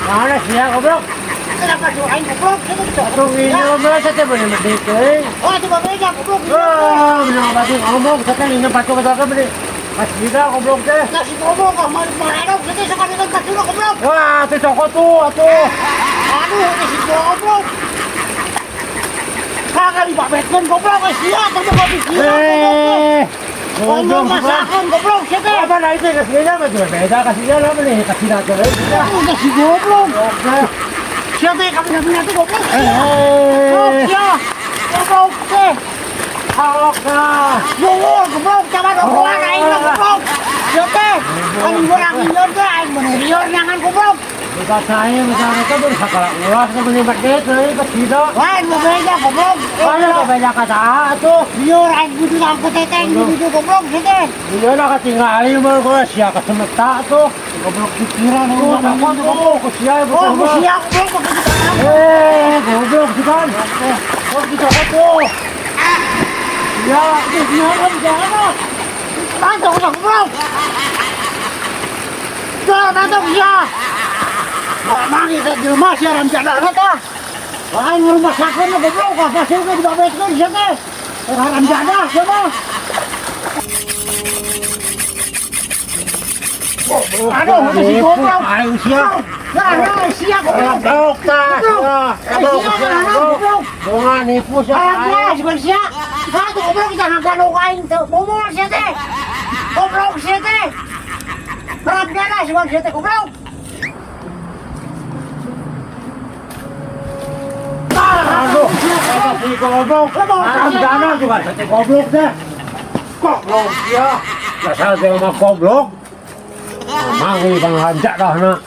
Mana sia goblok? Kenapa tuh aing goblok? Atuh nginjem we teh bener medit euy. Oh, itu bebeja goblok. Ah, bener batu ngomong teh nginjem batu ke teh bener. Mas gila goblok teh. Kasih ngomong ah maredok teh sok kan batu goblok. Wah, teh cokot tuh atuh. Aduh, si goblok. Kagak dibabetkeun goblok sia teh kopi sia. Eh. Goblok masakan goblok sia teh. Apa lah itu kasih mah cuma beda kasihnya lah bener kasih aja we. Aduh, si goblok. Sia teh kami teh goblok. Eh. Sia. Goblok teh. Halok dah. Yungul goblok caban obrolan aing mah goblok. Sia teh. Kan urang nyieur teh aing bener lieur nyangan goblok. Bukan saya misalnya itu beri sakala ulas ke beli medit euy kasih. Lain bebeja goblok. Mana beda kata atuh. Lieur aing kudu angkut teteng kudu goblok sia teh. Dia lah ketinggalan mah gua sia kesemeta tuh. Goblok pikiran Oh, takut tuh, ku sia Oh, ku sia goblok begitu kan. Eh, goblok sih kan. Oh, kita tuh. Ya, itu sia kan jangan ah. Mantap goblok. Jangan mantap sia. Mang itu jelema sia ramjana tah. Lain rumah sakit goblok apa sih ge dibabetkeun sia teh. Haram jadah sia mah. Aduh, itu si goblok. Ayo sia. Nah, sia goblok. Goblok tah. Goblok. Goblok. Bonga nipu sia. Haram jadah sia. Satu goblok kita ngagano aing teh. Momol sia teh. Goblok sia teh. Haram jadah sia teh goblok. Aduh, si goblok. Haram jadah juga teh goblok teh. Goblok sia. Dasar jelema goblok. Mangi bang hancak dah nak.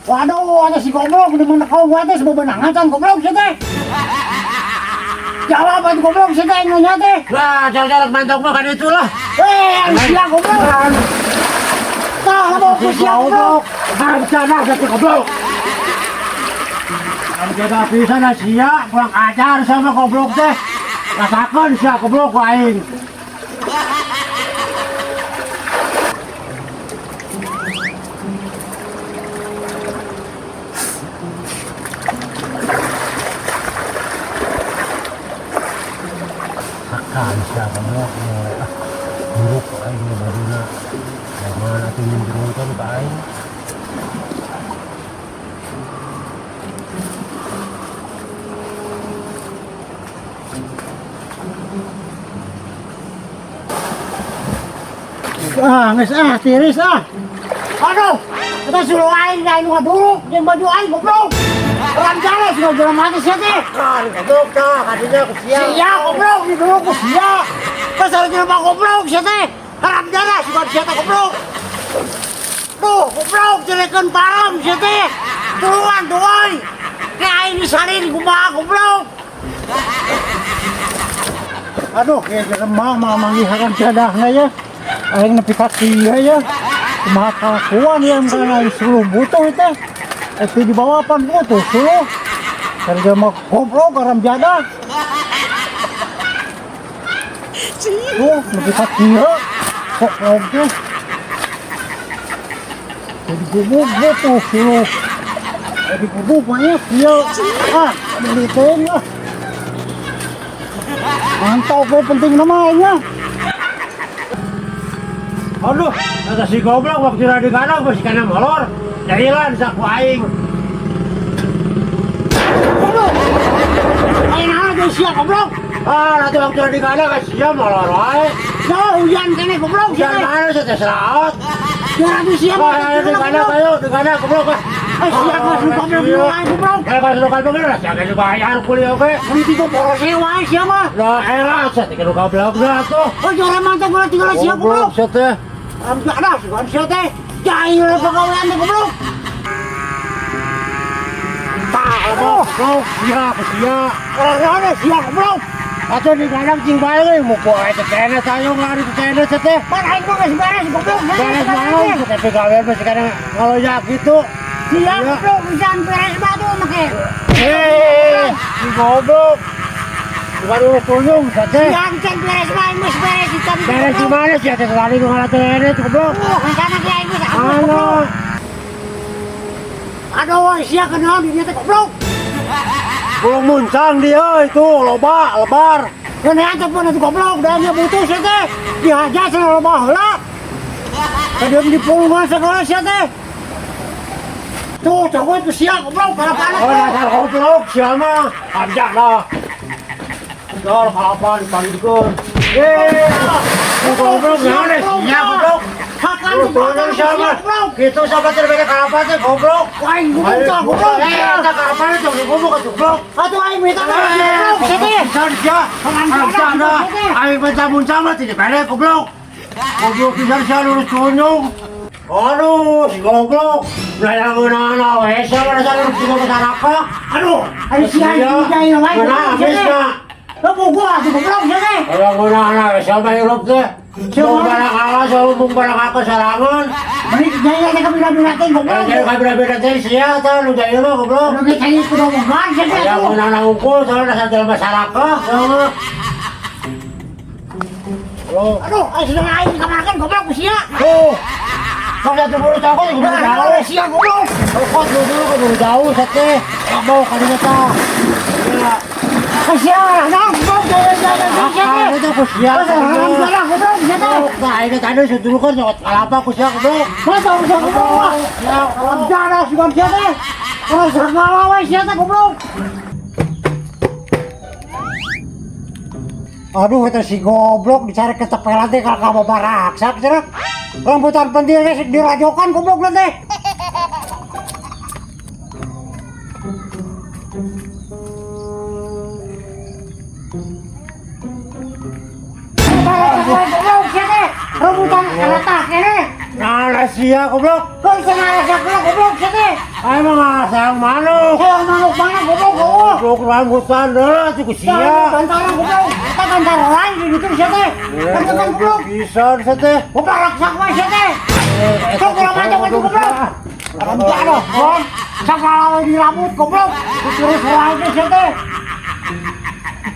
Waduh, ada si goblok di mana kau buat teh sebenarnya can goblok sih teh. Jawab atuh goblok sih teh nanya teh. Lah, jalan-jalan mantok mah kan itulah. Eh, sia goblok. Tah, mau ku sia goblok. Haram jadah teh goblok. Haram jadah pisan sia, kurang ajar sama goblok teh. Rasakeun sia goblok ku aing. Kan siapa goblok buruk aing baduna. Mana atuh nyemprotkeun ka aing. Ah, geus ah, tiris ah. Aduh, kita suruh aing aing nu buruk jeung baju aing goblok. Orang jalan sudah jalan mati sia teh. Ah, goblok tah, kadinya ku sia. Sia goblok, diduruk ku sia. Pasal jelema goblok sia teh. Haram jadah sugan sia teh goblok. Duh, goblok jelekeun param sia teh. Turuan tuh euy. Ke aing disalin kumaha goblok. Aduh, kieu jelema mah manggih haram jadahna ya. Aing nepi ka kieu ya. Kumaha kalakuan ya kana suluh butuh teh. Tapi di bawah pan butuh suluh. Kerja mah goblok haram jadah. Tuh, nepi ka kieu. Goblok teh. Jadi gubuk butuh suluh. Jadi gubuk banyak kieu. Ah, beli teuing lah. Mantap we penting namanya. Aduh, kata si goblok waktu di kandang masih kena molor. Jahilan saku aing. Aduh. Aing naon geus sia goblok. Ah, nanti waktu di kandang sia molor wae. Ya hujan kene goblok sia. Hujan mana sih teh selaot. Ya atuh sia mah. Ah, di kandang ayo, di kandang goblok ah. Eh sia mah suka goblok wae goblok. Kalau kalau kalau bener sia kudu bayar kuliah oge. Beli tiga borose wae sia mah. Lah era sia teh kudu goblok dah tuh. Oh juara mantap gua tinggal sia goblok. Sia teh. Haram jadah sugan sia teh. Jahil pegawaian teh goblok. Tah, goblok sia ku sia. Orang ada sia goblok. Atuh di kandang cing bae euy, muku aya teh kene tayung lari teh kene teh. Pan aing mah geus beres goblok. Beres mau, tapi gawean masih kadang ngaloyak gitu. Sia goblok hujan beres batu make. Eh, si goblok. Bukan urus tuyung, teh. Sia can beres mah aing geus beres tadi. Beres di mana sih? Teh lari nu ngalah teh goblok. Oh, rencana ge aing geus Mana? Aduh, sia kenaon di dieu teh goblok. Pulung muncang dia itu loba lebar. Kenaon teh pun itu goblok, da nya butuh sia teh. Dihajar cenah loba heula. Tadi di pulungan segala sia teh. Tuh, cowok itu sia goblok, kalapana. Oh, dasar goblok sia mah. Abjak lah. Dor kalapa dipanggilkeun. Eh, goblok naon eh sia goblok. Hakan Lu tolong sia mah. Kitu sampai terbeda kalapa teh goblok. Aing ngomong tah goblok. Eh, eta kalapa teh ngomong ka goblok. Atuh aing minta goblok sia teh. Pisan sia. Abjak lah. Aing minta muncang mah tidak bere goblok. Goblok pisan sia lurus cunyung. Aduh, si goblok. Belayang ngeunana we sia mah dasar lurus cunyung ke saraka. Aduh, aing sia aing aing wae. Ngeunah habisna. Lu gua atuh goblok sia teh. Kalau ngeunana we sia mah hirup teh. Mung barang ala selalu mung barang aku sarangan. Bari jaya teh kabina-bina teh goblok. Jadi kabina-bina teh sia teh nu jaya mah goblok. Lu ge cai kudu omongan sia teh. Yang ngeunana unggul soalnya dasar jelema saraka sama. Lo. Aduh, aing sedang aing kamarakan goblok ku sia. Oh. Kau jatuh buru cokot keburu jauh. Sia goblok. Cokot dulu keburu jauh sate. Mau kali ta. Ya. Sia nah goblok jaya jaya sia teh. Itu ku sia. Salah goblok sia teh. Nah, ini tadi dulu kan cokot kalapa ku sia goblok. Masa sia goblok. Ya, Darah si sia teh. Oh, segala we sia teh goblok. Aduh, itu si goblok dicari ketepelan teh kalau kamu baraksak cenah. Rambutan pentil teh dirajokan goblok teh. Goblok sia teh. Rambutan kaletak ini. Nah, sia goblok. Kau cenah goblok goblok sia teh. Ayo mah sayang manuk. Sayang manuk mana goblok goblok. Goblok rambutan deh, cukup sia. Bantaran goblok. Kita bantaran lain di ditu sia teh. Bantaran goblok. Bisa sia teh. Goblok raksak wae sia teh. Sok ulah macam itu goblok. Rambutan doh, bon. Sagala we dirambut goblok. Terus wae teh sia teh.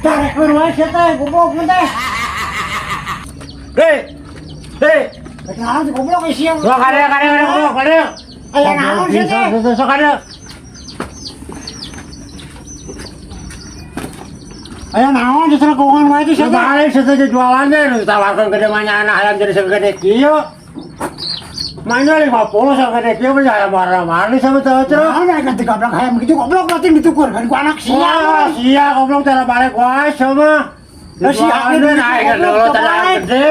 Tarik wae sia teh goblok teh. Deh. Deh. Kenalan goblok sia. Sok kade kade kade goblok kade. Aya naon sia teh? Sok kade. Aya naon di selengkungan wae teh sia teh. Balik setuju jualan deh, nu ditawarkan gede mana anak ayam jadi segede kieu. Mana 50 segede kieu mah ayam warna-warni sama teu teu. Naon aya digablak hayam gitu goblok berarti ditukur kan ku anak sia. Wah, sia goblok tara balik wae sama. Lah sia Jualan naik goblok, dulu teu tara balik. gede.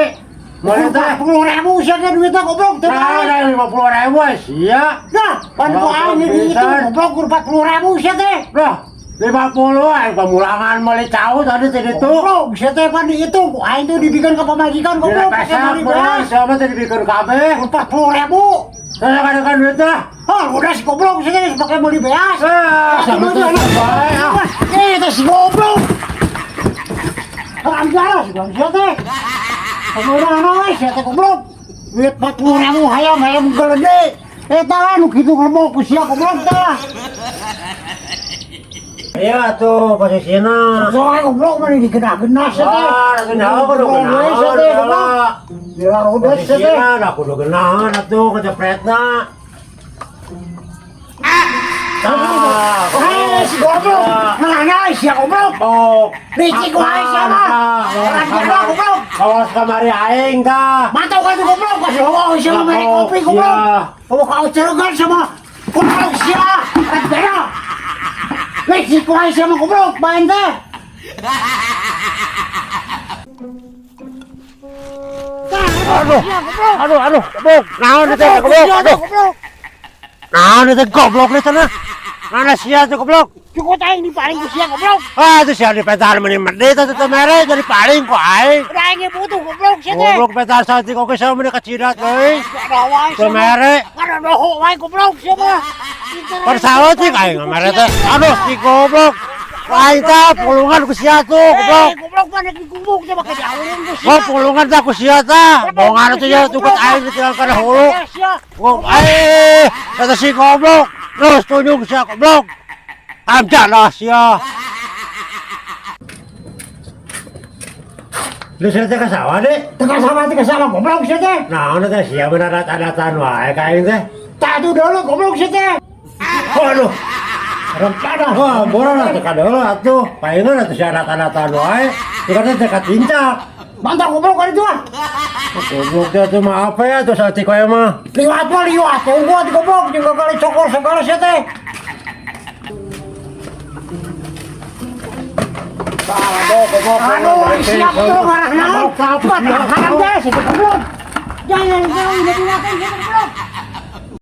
Mana teh? 40.000 sia teh duitna goblok teu Nah, balik. 50.000 sia. Nah, pan ku aing dihitung goblok kur 40.000 sia teh. Lah, 50 aing pamulangan meuli cau tadi teh ditu. Goblok sia teh pan dihitung ku aing tuh dibikeun ka pamajikan goblok pake Direpesak meuli bener, beras. siapa teh dibikeun kabeh. 40.000. Saya kadang-kadang duit lah. Oh, udah si goblok sia teh pake meuli beas. Ah, sama tuh bae ah. Eh, itu si goblok. Haram jalan si goblok sia teh. Kemudian we sia teh goblok. Duit 40.000 hayam hayam gede. Eta lah nu kitu ngebok ku sia goblok tah. Iya tuh posisinya. Soalnya goblok mah digena-gena sia teh. Wah, lagi nyawa kudu Goblok sia genahan teh heula. goblok. Dirarodet sia teh. Posisinya dah kudu genahan atuh kecepretna. Ah, Eh, si goblok. Nangana sia goblok. Oh, Licik wae sia mah. Haram jalan goblok. Kawas kamari aing tah. Mantau kan tuh goblok kasih oh sia mah mere kopi goblok. Oh kau ceregan sama goblok sia. Haram jalan. Licik wae sia mah goblok main teh. Aduh. Aduh, aduh, goblok. Naon teh goblok? Aduh. Naon teh goblok teh cenah. Mana sia tuh goblok? Cukup aing dipaling ku sia goblok. Ah, itu sia dipetar meni medit atuh teh mere jadi paling ku aing. Udah aing butuh goblok sia teh. Goblok petar saeutik oge sia meni kacidat euy. Ada wae Teu mere. Ada doho wae goblok sia mah. Persaeutik aing mere teh. Aduh, si goblok. Aing teh pulungan ku sia tuh goblok. Eh, goblok mana dikumbuk teh make diawurin ku sia. Oh, pulungan teh ku sia tah. Bongan atuh ya tukut aing ditinggal kana hulu. Sia. Goblok, eh, kata si goblok. Terus tunjuk sia goblok. Amjak lah sia. Lu sia teh ka sawah deh. Teu ka sawah goblok sia teh. Naon teh sia bener adat-adatan wae ka aing teh. Tah tuh dulu goblok sia teh. Waduh. Haram jadah. Wah, bola teh kadeula atuh. Palingan atuh si anak-anak wae. Itu teh katincak. Mantap goblok kali itu ah. Goblok teh atuh mah apa ya tuh saeutik wae mah. Liwat mah liwat, tunggu di goblok juga kali cokor segala sia teh. Aduh, siap tuh ngarah naon. Haram jadah sia teh goblok. Jangan jangan dilakukan sia teh goblok.